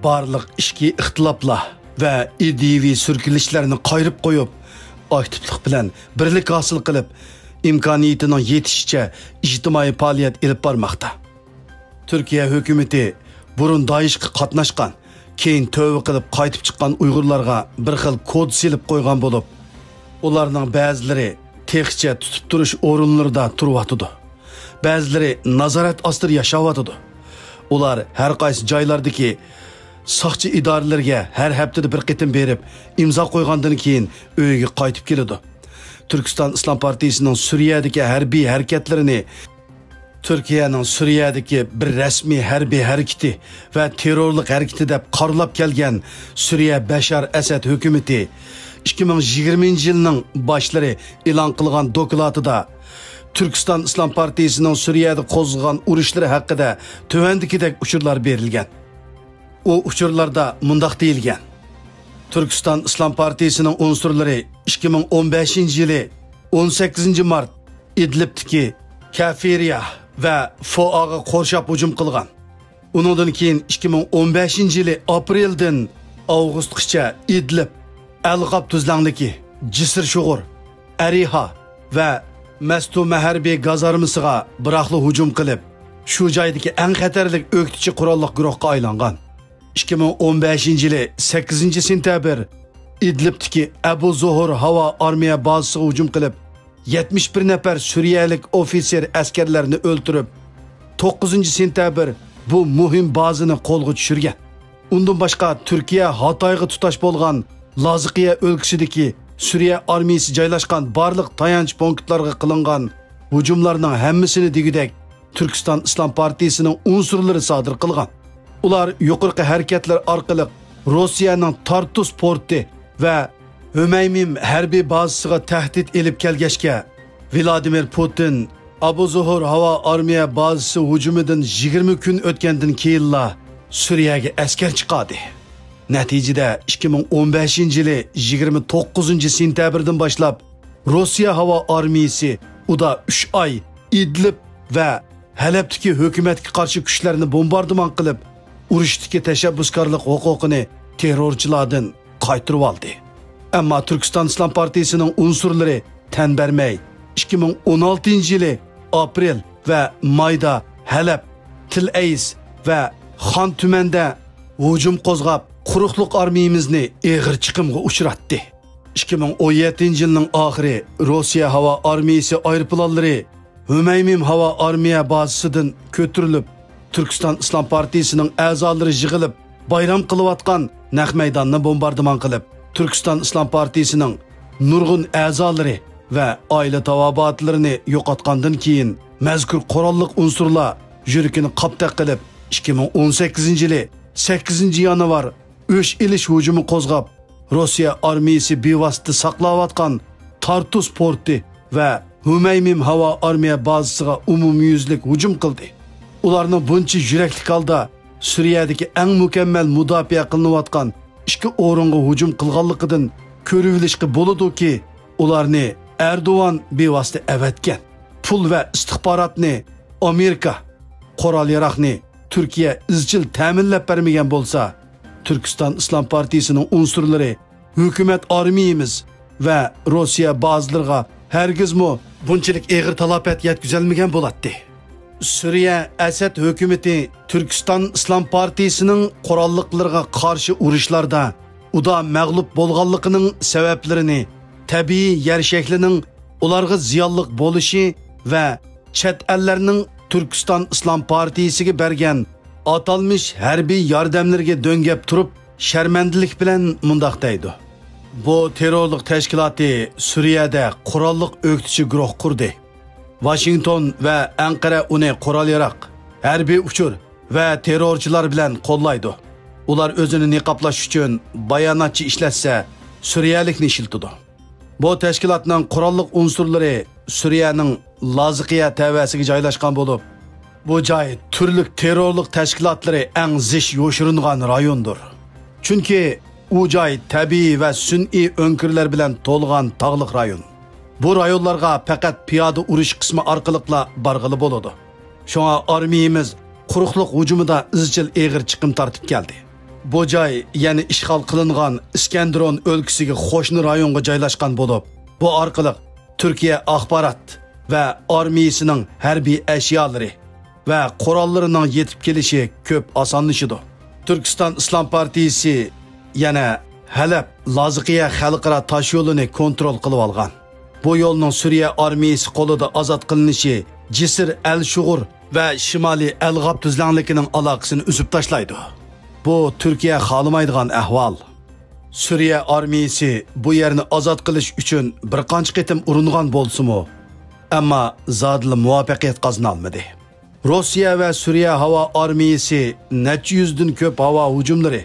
بارلىق ئىچكى ئىختىلاپلار ۋە ئىدىيىۋى سۈركىلىشلەرنى قايرىپ قويۇپ، ئاكتىپلىق بىلەن بىرلىك ھاسىل قىلىپ، ئىمكانىيىتىنىڭ يېتىشىچە ئىجتىمائىي پائالىيەت ئېلىپ بارماقتا. تۈركىيە ھۆكۈمىتى بۇرۇن دائىشقا قاتناشقان، كېيىن تۆۋە قىلىپ قايتىپ چىققان ئۇيغۇرلارغا بىر خىل كود سېلىپ قويغان بولۇپ، ئۇلارنىڭ بەزىلىرى تېخىچە تۇتۇپ تۇرۇش ئورۇنلىرىدا تۇرۇۋاتىدۇ. بەزىلىرى نازارەت ئاستىدا ياشاۋاتىدۇ. ئۇلار ھەر قايسى جايلاردىكى ساقچى ئىدارىلىرىگە ھەر ھەپتىدە بىر قېتىم بېرىپ، ئىمزا قويغاندىن كېيىن ئۆيىگە قايتىپ كېلىدۇ. تۈركىستان ئىسلام پارتىيىسىنىڭ سۈرىيەدىكى ھەربىي ھەرىكەتلىرىنى، تۈركىيەنىڭ سۈرىيەدىكى بىر رەسمىي ھەربىي ھەرىكىتى ۋە تېررورلۇق ھەرىكىتى دەپ قارىلاپ كەلگەن سۈرىيە بەشار ئەسەد ھۆكۈمىتى ئىككى مىڭ يىگىرمىنچى يىلنىڭ باشلىرى ئېلان قىلغان دوكلاتىدا، تۈركىستان ئىسلام پارتىيىسىنىڭ سۈرىيەدە قوزغىغان ئۇرۇشلىرى ھەققىدە تۆۋەندىكىدەك ئۇچۇرلار بېرىلگەن. ئۇ ئۇچۇرلاردا مۇنداق دېيىلگەن: تۈركىستان ئىسلام پارتىيىسىنىڭ ئۇنسۇرلىرى ئىككى مىڭ ئون بەشىنچى يىلى ئون سەككىزىنچى مارت ئىدلىبتىكى كەفىرىيە ۋە فوئاغا قورشاپ ھۇجۇم قىلغان. ئۇنىڭدىن كېيىن ئىككى مىڭ ئون بەشىنچى يىلى ئاپرېلدىن ئاۋغۇستقىچە ئىدلىب، ئەلغاب تۈزلەڭلىكى، جىسىر شوغۇر، ئەرىھا ۋە مەستۇمە ھەربىي گازارمىسىغا بىراقلا ھۇجۇم قىلىپ، شۇ جايدىكى ئەڭ خەتەرلىك ئۆكتىچى قوراللىق گۇرۇھقا ئايلانغان. ئىككى مىڭ ئون بەشىنچى يىلى سەككىزىنچى سېنتەبىر ئىدلىبتىكى ئەبۇ زوھۇر ھاۋا ئارمىيە بازىسىغا ھۇجۇم قىلىپ، يەتمىش بىر نەپەر سۈرىيەلىك ئوفىتسېر ئەسكەرلەرنى ئۆلتۈرۈپ، توققۇزىنچى سېنتەبىر بۇ مۇھىم بازىنى قولغا چۈشۈرگەن. ئۇندىن باشقا، تۈركىيە ھاتايغا تۇتاش بولغان لازقىيە ئۆلكىسىدىكى سۈرىيە ئارمىيىسى جايلاشقان بارلىق تايانچ پونكىتلارغا قىلىنغان ھۇجۇملارنىڭ ھەممىسىنى دېگۈدەك تۈركىستان ئىسلام پارتىيىسىنىڭ ئۇنسۇرلىرى سادىر قىلغان. ئۇلار يۇقىرىقى ھەرىكەتلەر ئارقىلىق روسىيەنىڭ تارتۇس پورتى ۋە ھۈمەيمىم ھەربىي بازىسىغا تەھدىت ئېلىپ كەلگەچكە، ۋلادىمىر پۇتىن ئابۇزوھور ھاۋا ئارمىيە بازىسى ھۇجۇمىدىن يىگىرمە كۈن ئۆتكەندىن كېيىنلا سۈرىيەگە ئەسكەر چىقاردى. نەتىجىدە، ئىككى مىڭ ئون بەشىنچى يىلى يىگىرمە توققۇزىنچى سېنتەبىردىن باشلاپ روسىيە ھاۋا ئارمىيىسى ئۇدا ئۈچ ئاي ئىدلىب ۋە ھەلەبتىكى ھۆكۈمەتكە قارشى كۈچلەرنى بومباردىمان قىلىپ، ئۇرۇشتىكى تەشەببۇسكارلىق ھوقۇقىنى تېررورچىلاردىن قايتۇرۇۋالدى. ئەمما تۈركىستان ئىسلام پارتىيىسىنىڭ ئۇنسۇرلىرى تەن بەرمەي، ئىككى مىڭ ئون ئالتىنچى يىلى ئاپرېل ۋە مايدا ھەلەب، تىلئەيس ۋە خان تۈمەندە ھۇجۇم قوزغاپ، قۇرۇقلۇق ئارمىيىمىزنى ئېغىر چىقىمغا ئۇچراتتى. ئىككى مىڭ ئون يەتتىنچى يىلنىڭ ئاخىرى روسىيە ھاۋا ئارمىيىسى ئايروپىلانلىرى ھۈمەيمىم ھاۋا ئارمىيە بازىسىدىن كۆتۈرۈلۈپ، تۈركىستان ئىسلام پارتىيىسىنىڭ ئەزالىرى يىغىلىپ، بايرام قىلىۋاتقان نەق مەيداننى بومباردىمان قىلىپ، تۈركىستان ئىسلام پارتىيىسىنىڭ نۇرغۇن ئەزالىرى ۋە ئائىلە تاۋابىئاتلىرىنى يوقاتقاندىن كېيىن، مەزكۇر قوراللىق ئۇنسۇرلار يۈرىكىنى قاپتەك قىلىپ، ئىككى مىڭ ئون سەككىزىنچى يىلى سەككىزىنچى يانۋار ئۆچ ئېلىش ھۇجۇمى قوزغاپ، روسىيە ئارمىيىسى بىۋاسىتە ساقلاۋاتقان تارتۇس پورتى ۋە ھۈمەيمىم ھاۋا ئارمىيە بازىسىغا ئومۇميۈزلۈك ھۇجۇم قىلدى. ئۇلارنىڭ بۇنچە يۈرەكلىك ھالدا سۈرىيەدىكى ئەڭ مۇكەممەل مۇداپىئە قىلىنىۋاتقان ئىككى ئورۇنغا ھۇجۇم قىلغانلىقىدىن كۆرۈۋېلىشقا بولىدۇكى، ئۇلارنى ئەردوغان بىۋاسىتە ئەۋەتكەن. پۇل ۋە ئىستىخباراتنى ئامېرىكا، قورال-ياراغنى تۈركىيە ئىزچىل تەمىنلەپ بەرمىگەن بولسا، تۈركىستان ئىسلام پارتىيىسىنىڭ ئۇنسۇرلىرى ھۆكۈمەت ئارمىيىمىز ۋە روسىيە بازىلىرىغا ھەرگىزمۇ بۇنچىلىك ئېغىر تالاپەت يەتكۈزەلمىگەن بولاتتى. سۈرىيە ئەسەد ھۆكۈمىتى تۈركىستان ئىسلام پارتىيىسىنىڭ قوراللىقلىرىغا قارشى ئۇرۇشلاردا ئۇدا مەغلۇپ بولغانلىقىنىڭ سەۋەبلىرىنى تەبىئىي يەر شەكلىنىڭ ئۇلارغا زىيانلىق بولۇشى ۋە چەت ئەللەرنىڭ تۈركىستان ئىسلام پارتىيىسىگە بەرگەن ئاتالمىش ھەربىي ياردەملىرىگە دۆڭگەپ تۇرۇپ، شەرمەندىلىك بىلەن مۇنداق دەيدۇ: بۇ تېررورلۇق تەشكىلاتى سۈرىيەدە قوراللىق ئۆكتىچى گۇرۇھ قۇردى. ۋاشىنگتون ۋە ئەنقەرە ئۇنى قورال-ياراغ، ھەربىي ئۇچۇر ۋە تېررورچىلار بىلەن قوللايدۇ. ئۇلار ئۆزىنى نىقابلاش ئۈچۈن باياناتچى ئىشلەتسە، سۈرىيەلىكنى ئىشلىتىدۇ. بۇ تەشكىلاتنىڭ قوراللىق ئۇنسۇرلىرى سۈرىيەنىڭ لازقىيە تەۋەسىگە جايلاشقان بولۇپ، بۇ جاي تۈرلۈك تېررورلۇق تەشكىلاتلىرى ئەڭ زىچ يوشۇرۇنغان رايوندۇر. چۈنكى ئۇ جاي تەبىئىي ۋە سۈنئىي ئۆڭكۈرلەر بىلەن تولغان تاغلىق رايون. بۇ رايونلارغا پەقەت پىيادە ئۇرۇش قىسمى ئارقىلىقلا بارغىلى بولىدۇ. شۇڭا ئارمىيىمىز قۇرۇقلۇق ھۇجۇمىدا ئىزچىل ئېغىر چىقىم تارتىپ كەلدى. بۇ جاي يەنە ئىشغال قىلىنغان ئىسكەندىرۇن ئۆلكىسىگە قوشنا رايونغا جايلاشقان بولۇپ، بۇ ئارقىلىق تۈركىيە ئاخبارات ۋە ئارمىيىسىنىڭ ھەربىي ئەشيالىرى ۋە قوراللىرىنىڭ يېتىپ كېلىشى كۆپ ئاسانلىشىدۇ. تۈركىستان ئىسلام پارتىيىسى يەنە ھەلەب، لازقىيە خەلقئارا تاشيولىنى كونترول قىلىۋالغان. بۇ يولنىڭ سۈرىيە ئارمىيىسى قولىدا ئازاد قىلىنىشى جىسىر ئەل شۇغۇر ۋە شىمالىي ئەلغاب تۈزلەڭلىكىنىڭ ئالاقىسىنى ئۈزۈپ تاشلايدۇ. بۇ تۈركىيە خالىمايدىغان ئەھۋال. سۈرىيە ئارمىيىسى بۇ يەرنى ئازاد قىلىش ئۈچۈن بىر قانچە قېتىم ئۇرۇنغان بولسىمۇ، ئەمما زادىلا مۇۋەپپەقىيەت قازىنالمىدى. روسىيە ۋە سۈرىيە ھاۋا ئارمىيىسى نەچچە يۈزدىن كۆپ ھاۋا ھۇجۇملىرى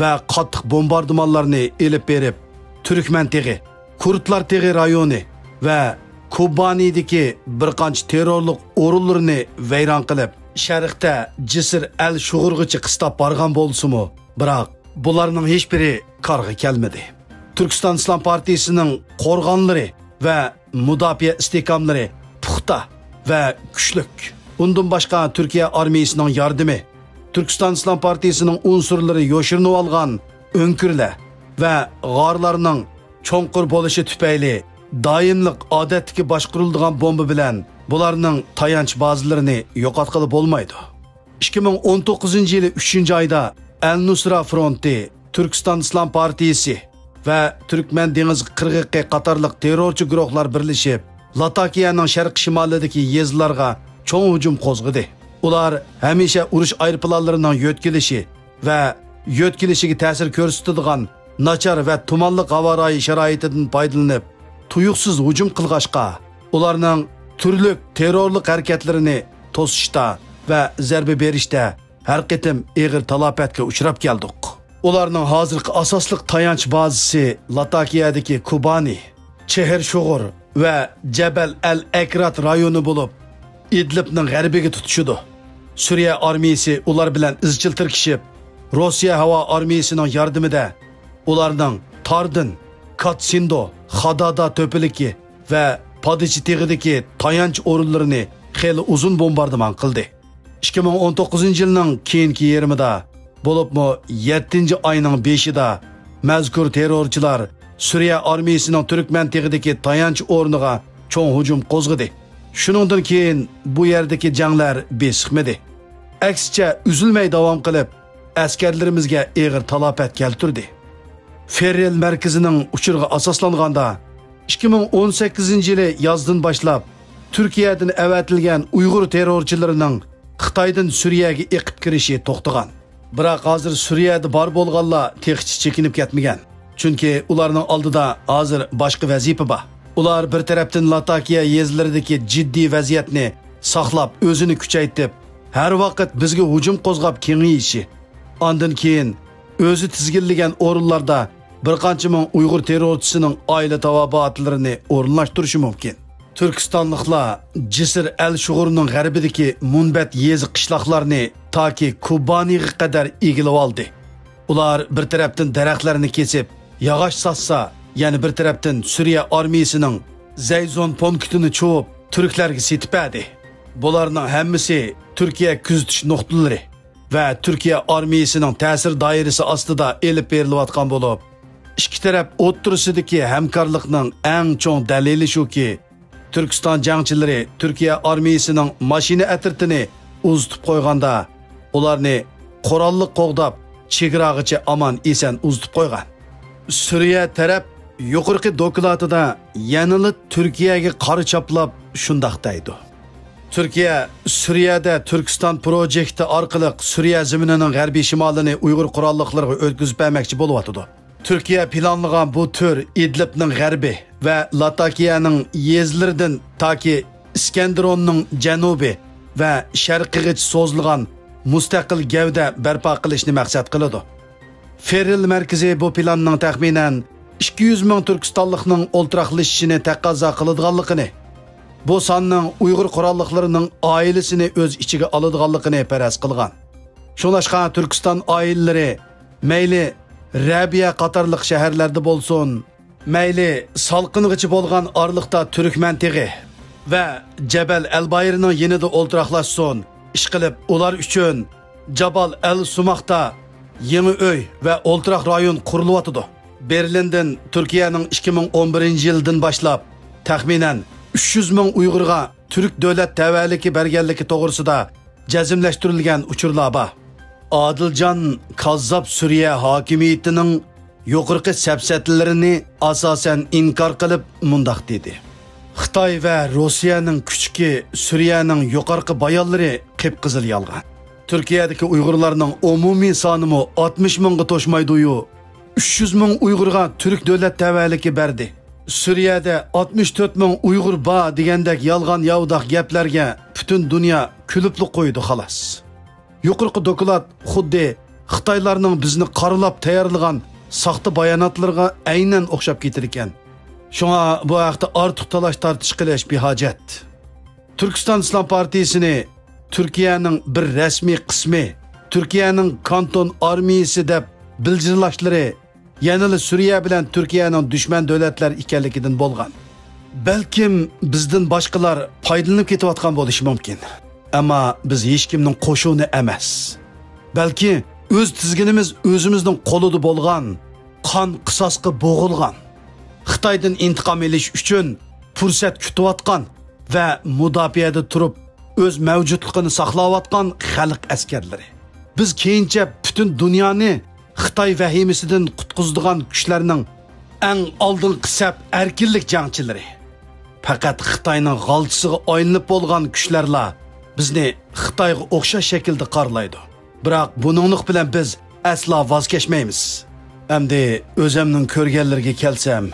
ۋە قاتتىق بومباردىمانلارنى ئېلىپ بېرىپ، تۈركمەن تېغى، كۇردلار تېغى رايونى ۋە كوبانىدىكى بىر قانچە تېررورلۇق ئورۇنلىرىنى ۋەيران قىلىپ، شەرقتە جىسىر ئەل شۇغۇرغىچە قىستاپ بارغان بولسىمۇ، بىراق بۇلارنىڭ ھېچبىرى كارغا كەلمىدى. تۈركىستان ئىسلام پارتىيىسىنىڭ قورغانلىرى ۋە مۇداپىئە ئىستىھكاملىرى پۇختا ۋە كۈچلۈك. ئۇندىن باشقا، تۈركىيە ئارمىيىسىنىڭ ياردىمى، تۈركىستان ئىسلام پارتىيىسىنىڭ ئۇنسۇرلىرى يوشۇرۇنۇۋالغان ئۆڭكۈرلەر ۋە غارلارنىڭ چوڭقۇر بولۇشى تۈپەيلى، دائىملىق ئادەتتىكى باشقۇرۇلىدىغان بومبا بىلەن بۇلارنىڭ تايانچ بازىلىرىنى يوقاتقىلى بولمايدۇ. ئىككى مىڭ ئون توققۇزىنچى يىلى ئۈچىنچى ئايدا ئەل نۇسرا فرونتى، تۈركىستان ئىسلام پارتىيىسى ۋە تۈركمەن دېڭىز قىرغىقى قاتارلىق تېررورچى گۇرۇھلار بىرلىشىپ، لاتاكىيەنىڭ شەرقىي شىمالىدىكى يېزىلارغا چوڭ ھۇجۇم قوزغىدى. ئۇلار ھەمىشە ئۇرۇش ئايروپىلانلىرىنىڭ يۆتكىلىشى ۋە يۆتكىلىشىگە تەسىر كۆرسىتىدىغان ناچار ۋە تۇمانلىق ھاۋا رايى شارائىتىدىن پايدىلىنىپ، تۇيۇقسىز ھۇجۇم قىلغاچقا، ئۇلارنىڭ تۈرلۈك تېررورلۇق ھەرىكەتلىرىنى توسۇشتا ۋە زەربە بېرىشتە ھەر قېتىم ئېغىر تالاپەتكە ئۇچراپ كەلدۇق. ئۇلارنىڭ ھازىرقى ئاساسلىق تايانچ بازىسى لاتاكىيەدىكى كوبانى، چېھىر شوغۇر ۋە جەبەل ئەل ئەكرات رايونى بولۇپ، ئىدلىبنىڭ غەربىگە تۇتىشىدۇ. سۈرىيە ئارمىيىسى ئۇلار بىلەن ئىزچىل تىركىشىپ، روسىيە ھاۋا ئارمىيىسىنىڭ ياردىمىدە ئۇلارنىڭ تاردىن، كاتسىندو، خادادا تۆپىلىكى ۋە پادىچى تېغىدىكى تايانچ ئورۇنلىرىنى خېلى ئۇزۇن بومباردىمان قىلدى. ئىككى مىڭ ئون توققۇزىنچى يىلنىڭ كېيىنكى يېرىمىدا، بولۇپمۇ يەتتىنچى ئاينىڭ بېشىدا مەزكۇر تېررورچىلار سۈرىيە ئارمىيىسىنىڭ تۈركمەن تېغىدىكى تايانچ ئورنىغا چوڭ ھۇجۇم قوزغىدى. شۇنىڭدىن كېيىن بۇ يەردىكى جەڭلەر بېسىقمىدى. ئەكسىچە، ئۈزۈلمەي داۋام قىلىپ، ئەسكەرلىرىمىزگە ئېغىر تالاپەت كەلتۈردى. فېررېل مەركىزىنىڭ ئۇچۇرىغا ئاساسلانغاندا، ئىككى مىڭ ئون سەككىزىنچى يىلى يازدىن باشلاپ تۈركىيەدىن ئەۋەتىلگەن ئۇيغۇر تېررورچىلىرىنىڭ خىتايدىن سۈرىيەگە ئېقىپ كىرىشى توختىغان. بىراق ھازىر سۈرىيەدە بار بولغانلار تېخىچە چېكىنىپ كەتمىگەن. چۈنكى ئۇلارنىڭ ئالدىدا ھازىر باشقا ۋەزىپە بار. ئۇلار بىر تەرەپتىن لاتاكىيە يېزىلىرىدىكى جىددىي ۋەزىيەتنى ساقلاپ، ئۆزىنى كۈچەيتىپ، ھەر ۋاقىت بىزگە ھۇجۇم قوزغاپ كېڭىيىشى، ئاندىن كېيىن ئۆزى تىزگىنلىگەن ئورۇنلاردا بىر قانچە مىڭ ئۇيغۇر تېررورچىسىنىڭ ئائىلە تاۋابىئاتلىرىنى ئورۇنلاشتۇرۇشى مۇمكىن. تۈركىستانلىقلار جىسىر ئەل شۇغۇرنىڭ غەربىدىكى مۇنبەت يېزا قىشلاقلارنى تاكى كوبانىغا قەدەر ئىگىلىۋالدى. ئۇلار بىر تەرەپتىن دەرەخلەرنى كېسىپ، ياغاچ ساتسا، يەنە بىر تەرەپتىن سۈرىيە ئارمىيىسىنىڭ زەيزون پونكىتىنى چۇۋۇپ، تۈركلەرگە سېتىپ بەردى. بۇلارنىڭ ھەممىسى تۈركىيە كۆزىتىش نۇقتىلىرى ۋە تۈركىيە ئارمىيىسىنىڭ تەسىر دائىرىسى ئاستىدا ئېلىپ بېرىلىۋاتقان بولۇپ، ئىككى تەرەپ ئوتتۇرىسىدىكى ھەمكارلىقنىڭ ئەڭ چوڭ دەلىلى شۇكى، تۈركىستان جەڭچىلىرى تۈركىيە ئارمىيىسىنىڭ ماشىنا ئەترىتىنى ئۇزىتىپ قويغاندا، ئۇلارنى قوراللىق قوغداپ، چېگراغىچە ئامان-ئېسەن ئۇزىتىپ قويغان. سۈرىيە تەرەپ يۇقىرىقى دوكلاتىدا يەنىلا تۈركىيەگە قارا چاپلاپ شۇنداق دەيدۇ. تۈركىيە سۈرىيەدە تۈركىستان پروجېكتى ئارقىلىق سۈرىيە زېمىنىنىڭ غەربىي شىمالىنى ئۇيغۇر قوراللىقلىرىغا ئۆتكۈزۈپ بەرمەكچى بولۇۋاتىدۇ. تۈركىيە پىلانلىغان بۇ تۈر ئىدلىبنىڭ غەربى ۋە لاتاكىيەنىڭ يېزىلىرىدىن تاكى ئىسكەندىروننىڭ جەنۇبى ۋە شەرقىغىچە سوزۇلغان مۇستەقىل گەۋدە بەرپا قىلىشنى مەقسەت قىلىدۇ. فېررېل مەركىزى بۇ پىلاننىڭ تەخمىنەن ئىككى يۈز مىڭ تۈركىستانلىقنىڭ ئولتۇراقلىشىشىنى تەقەززا قىلىدىغانلىقىنى، بۇ ساننىڭ ئۇيغۇر قوراللىقلىرىنىڭ ئائىلىسىنى ئۆز ئىچىگە ئالىدىغانلىقىنى پەرەز قىلغان. شۇڭلاشقا تۈركىستان ئائىلىلىرى مەيلى رەبىيە قاتارلىق شەھەرلەردە بولسۇن، مەيلى سالقىنغىچە بولغان ئارىلىقتا تۈركمەن تېغى ۋە جەبەل ئەلبايىرنىڭ يېنىدا ئولتۇراقلاشسۇن، ئىشقىلىپ ئۇلار ئۈچۈن جابال ئەل سۇماقتا يېڭى ئۆي ۋە ئولتۇراق رايون قۇرۇلۇۋاتىدۇ. بېرلىندىن تۈركىيەنىڭ ئىككى مىڭ ئون بىرىنچى يىلدىن باشلاپ تەخمىنەن ئۈچ يۈز مىڭ ئۇيغۇرغا تۈرك دۆلەت تەۋەلىكى بەرگەنلىكى توغرىسىدا جەزملەشتۈرۈلگەن ئۇچۇرلار بار. ئادىلجان كاززاپ سۈرىيە ھاكىمىيىتىنىڭ يۇقىرىقى سەپسەتىلىرىنى ئاساسەن ئىنكار قىلىپ مۇنداق دېدى: خىتاي ۋە روسىيەنىڭ كۈچۈكى سۈرىيەنىڭ يۇقىرىقى بايانلىرى قىپقىزىل يالغان. تۈركىيەدىكى ئۇيغۇرلارنىڭ ئومۇمىي سانىمۇ ئاتمىش مىڭغا توشمايدۇيۇ، ئۈچ يۈز مىڭ ئۇيغۇرغا تۈرك دۆلەت تەۋەلىكى بەردى. سۈرىيەدە ئاتمىش تۆت مىڭ ئۇيغۇر بار دېگەندەك يالغان ياۋىداق گەپلەرگە پۈتۈن دۇنيا كۈلۈپلا قويىدۇ، خالاس. يۇقىرىقى دوكلات خۇددى خىتايلارنىڭ بىزنى قارىلاپ تەييارلىغان ساختا باياناتلىرىغا ئەينەن ئوخشاپ كېتىدىكەن. شۇڭا بۇ ھەقتە ئارتۇق تالاش-تارتىش قىلىش بىھاجەت. تۈركىستان ئىسلام پارتىيىسىنى تۈركىيەنىڭ بىر رەسمىي قىسمى، تۈركىيەنىڭ كانتون ئارمىيىسى دەپ بىلجىرلاشلىرى يەنىلا سۈرىيە بىلەن تۈركىيەنىڭ دۈشمەن دۆلەتلەر ئىكەنلىكىدىن بولغان. بەلكىم بىزدىن باشقىلار پايدىلىنىپ كېتىۋاتقان بولۇشى مۇمكىن. ئەمما بىز ھېچكىمنىڭ قوشۇنى ئەمەس. بەلكى ئۆز تىزگىنىمىز ئۆزىمىزنىڭ قولىدا بولغان، قان قىساسقا بوغۇلغان، خىتايدىن ئىنتىقام ئېلىش ئۈچۈن پۇرسەت كۈتۈۋاتقان ۋە مۇداپىئەدە تۇرۇپ ئۆز مەۋجۇتلۇقىنى ساقلاۋاتقان خەلق ئەسكەرلىرى. بىز كېيىنچە پۈتۈن دۇنيانى خىتاي ۋەھىمىسىدىن قۇتقۇزىدىغان كۈچلەرنىڭ ئەڭ ئالدىنقى سەپ ئەركىنلىك جەڭچىلىرى. پەقەت خىتاينىڭ غالچىسىغا ئايلىنىپ بولغان كۈچلەرلا بىزنى خىتايغا ئوخشاش شەكىلدە قارىلايدۇ. بىراق بۇنىڭلىق بىلەن بىز ئەسلا ۋاز كەچمەيمىز. ئەمدى ئۆزەمنىڭ كۆرگەنلىرىگە كەلسەم،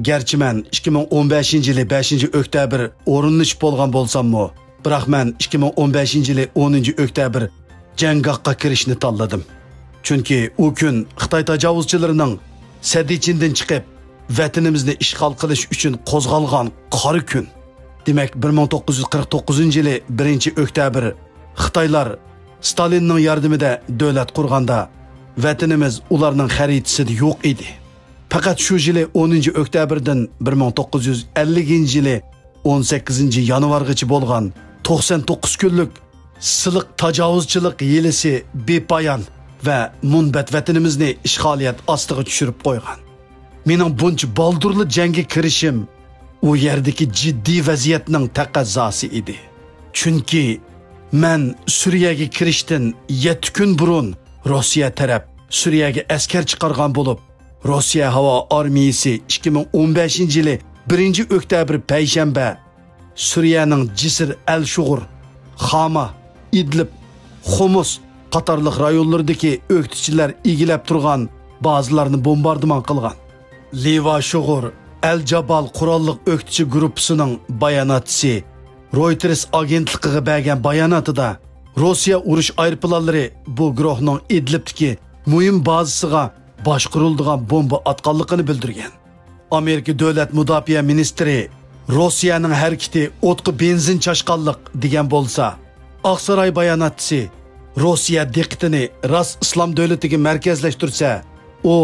گەرچە مەن ئىككى مىڭ ئون بەشىنچى يىلى بەشىنچى ئۆكتەبىر ئورۇنلىشىپ بولغان بولساممۇ، بىراق مەن ئىككى مىڭ ئون بەشىنچى يىلى ئونىنچى ئۆكتەبىر جەڭگاھقا كىرىشنى تاللىدىم. چۈنكى ئۇ كۈن خىتاي تاجاۋۇزچىلىرىنىڭ سەددىچىندىن چىقىپ، ۋەتىنىمىزنى ئىشغال قىلىش ئۈچۈن قوزغالغان قارا كۈن. دېمەك، بىر مىڭ توققۇز يۈز قىرىق توققۇزىنچى يىلى بىرىنچى ئۆكتەبىر خىتايلار ستالىننىڭ ياردىمىدە دۆلەت قۇرغاندا، ۋەتىنىمىز ئۇلارنىڭ خەرىتىسىدە يوق ئىدى. پەقەت شۇ يىلى ئونىنچى ئۆكتەبىردىن بىر مىڭ توققۇز يۈز ئەللىكىنچى يىلى ئون سەككىزىنچى يانۋارغىچە بولغان توقسان توققۇز كۈنلۈك سىلىق تاجاۋۇزچىلىق ھىيلىسى بىپايان ۋە مۇنبەت ۋەتىنىمىزنى ئىشغالىيەت ئاستىغا چۈشۈرۈپ قويغان. مېنىڭ بۇنچە بالدۇرلا جەڭگە كىرىشىم ئۇ يەردىكى جىددىي ۋەزىيەتنىڭ تەقەززاسى ئىدى. چۈنكى مەن سۈرىيەگە كىرىشتىن يەتتە كۈن بۇرۇن روسىيە تەرەپ سۈرىيەگە ئەسكەر چىقارغان بولۇپ، روسىيە ھاۋا ئارمىيىسى ئىككى مىڭ ئون بەشىنچى يىلى بىرىنچى ئۆكتەبىر پەيشەنبە سۈرىيەنىڭ جىسىر ئەل شۇغۇر، خاما، ئىدلىب، خۇمۇس قاتارلىق رايونلىرىدىكى ئۆكتىچىلەر ئىگىلەپ تۇرغان بازىلارنى بومباردىمان قىلغان. لىۋا شۇغۇر ئەل جابال قوراللىق ئۆكتىچى گۇرۇپپىسىنىڭ باياناتچىسى رويتېرس ئاگېنتلىقىغا بەرگەن باياناتىدا، روسىيە ئۇرۇش ئايروپىلانلىرى بۇ گۇرۇھنىڭ ئىدلىبتىكى مۇھىم بازىسىغا باشقۇرۇلىدىغان بومبا ئاتقانلىقىنى بىلدۈرگەن. ئامېرىكا دۆلەت مۇداپىئە مىنىستىرى روسىيەنىڭ ھەرىكىتى ئوتقا بېنزىن چاچقانلىق دېگەن بولسا، ئاقساراي باياناتچىسى روسىيە دىققىتىنى راست ئىسلام دۆلىتىگە مەركەزلەشتۈرسە، ئۇ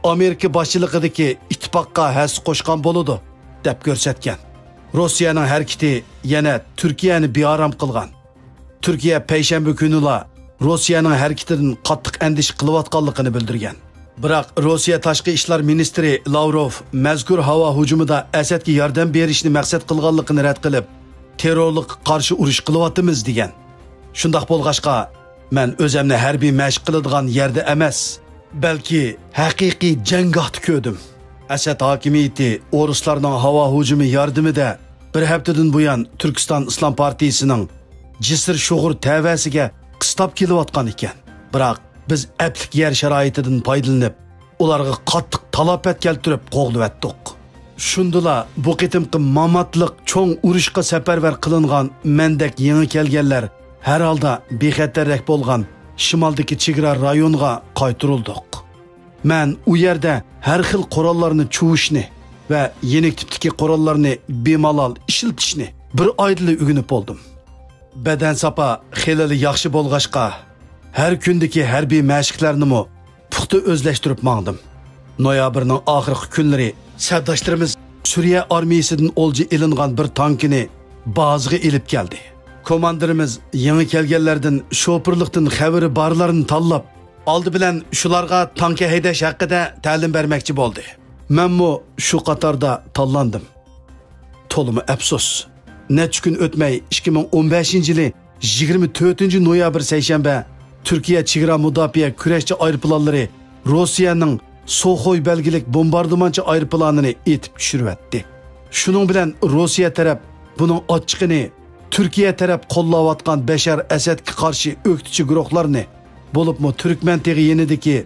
ئامېرىكا باشچىلىقىدىكى ئىتتىپاققا ھەسسە قوشقان بولىدۇ، دەپ كۆرسەتكەن. روسىيەنىڭ ھەرىكىتى يەنە تۈركىيەنى بىئارام قىلغان. تۈركىيە پەيشەنبە كۈنىلا روسىيەنىڭ ھەرىكىتىدىن قاتتىق ئەندىشە قىلىۋاتقانلىقىنى بىلدۈرگەن. بىراق روسىيە تاشقى ئىشلار مىنىستىرى لاۋروف مەزكۇر ھاۋا ھۇجۇمىدا ئەسەدكە ياردەم بېرىشنى مەقسەت قىلغانلىقىنى رەت قىلىپ، تېررورلۇققا قارشى ئۇرۇش قىلىۋاتىمىز، دېگەن. شۇنداق بولغاچقا، مەن ئۆزەمنى ھەربىي مەشىق قىلىدىغان يەردە ئەمەس، بەلكى ھەقىقىي جەڭگاھتا كۆردۈم. ئەسەد ھاكىمىيىتى ئورۇسلارنىڭ ھاۋا ھۇجۇمى ياردىمىدە بىر ھەپتىدىن بۇيان تۈركىستان ئىسلام پارتىيىسىنىڭ جىسىر شوغۇر تەۋەسىگە قىستاپ كېلىۋاتقان ئىكەن. بىراق بىز ئەپلىك يەر شارائىتىدىن پايدىلىنىپ، ئۇلارغا قاتتىق تالاپەت كەلتۈرۈپ قوغلىۋەتتۇق. شۇندىلا بۇ قېتىمقى ماماتلىق چوڭ ئۇرۇشقا سەپەرۋەر قىلىنغان مەندەك يېڭى كەلگەنلەر ھەر ھالدا بىخەتەررەك بولغان شىمالدىكى چېگرا رايونغا قايتۇرۇلدۇق. مەن ئۇ يەردە ھەر خىل قوراللارنى چۇۋۇشنى ۋە يېنىك تىپتىكى قوراللارنى بىمالال ئىشلىتىشنى بىر ئايدىلا ئۆگىنىپ بولدۇم. بەدەن ساپا خېلىلا ياخشى بولغاچقا، ھەر كۈندىكى ھەربىي مەشىقلەرنىمۇ پۇختا ئۆزلەشتۈرۈپ ماڭدىم. نويابىرنىڭ ئاخىرقى كۈنلىرى سەپداشلىرىمىز سۈرىيە ئارمىيىسىدىن ئولجا ئېلىنغان بىر تانكىنى بازىغا ئېلىپ كەلدى. كوماندىرىمىز يېڭى كەلگەنلەردىن شوپۇرلۇقتىن خەۋىرى بارلارنى تاللاپ، ئالدى بىلەن شۇلارغا تانكا ھەيدەش ھەققىدە تەلىم بەرمەكچى بولدى. مەنمۇ شۇ قاتاردا تاللاندىم. تولىمۇ ئەپسۇس. نەچچە كۈن ئۆتمەي، ئىككى مىڭ ئون بەشىنچى يىلى يىگىرمە تۆتىنچى نويابىر سەيشەنبە تۈركىيە چېگرا مۇداپىئە كۈرەشچى ئايروپىلانلىرى روسىيەنىڭ سوخوي بەلگىلىك بومباردىمانچى ئايروپىلانىنى ئېتىپ چۈشۈرۈۋەتتى. شۇنىڭ بىلەن روسىيە تەرەپ بۇنىڭ ئاچچىقىنى تۈركىيە تەرەپ قوللاۋاتقان بەشار ئەسەدكە قارشى ئۆكتىچى گۇرۇھلارنى، بولۇپمۇ تۈركمەن تېغى يېنىدىكى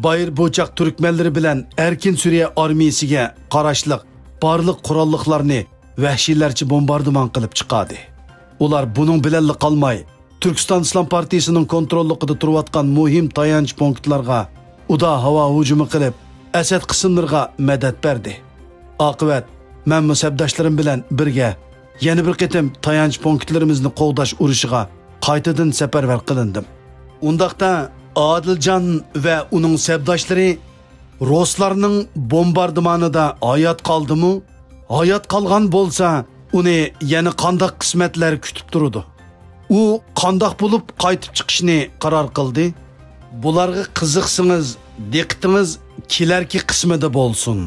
بايىر بوچاق تۈركمەنلىرى بىلەن ئەركىن سۈرىيە ئارمىيىسىگە قاراشلىق بارلىق قوراللىقلارنى ۋەھشىيلەرچە بومباردىمان قىلىپ چىقاردى. ئۇلار بۇنىڭ بىلەنلا قالماي، تۈركىستان ئىسلام پارتىيىسىنىڭ كونتروللۇقىدا تۇرۇۋاتقان مۇھىم تايانچ پونكىتلارغا ئۇدا ھاۋا ھۇجۇمى قىلىپ، ئەسەد قىسىملىرىغا مەدەت بەردى. ئاقىۋەت، مەنمۇ سەپداشلىرىم بىلەن بىرگە يەنە بىر قېتىم تايانچ پونكىتلىرىمىزنى قوغداش ئۇرۇشىغا قايتىدىن سەپەرۋەر قىلىندىم. ئۇنداقتا ئادىلجان ۋە ئۇنىڭ سەپداشلىرى رۇسلارنىڭ بومباردىمانىدا ھايات قالدىمۇ؟ ھايات قالغان بولسا، ئۇنى يەنە قانداق قىسمەتلەر كۈتۈپ تۇرىدۇ؟ ئۇ قانداق بولۇپ قايتىپ چىقىشنى قارار قىلدى؟ بۇلارغا قىزىقسىڭىز، دىققىتىڭىز كېلەركى قىسمىدا بولسۇن.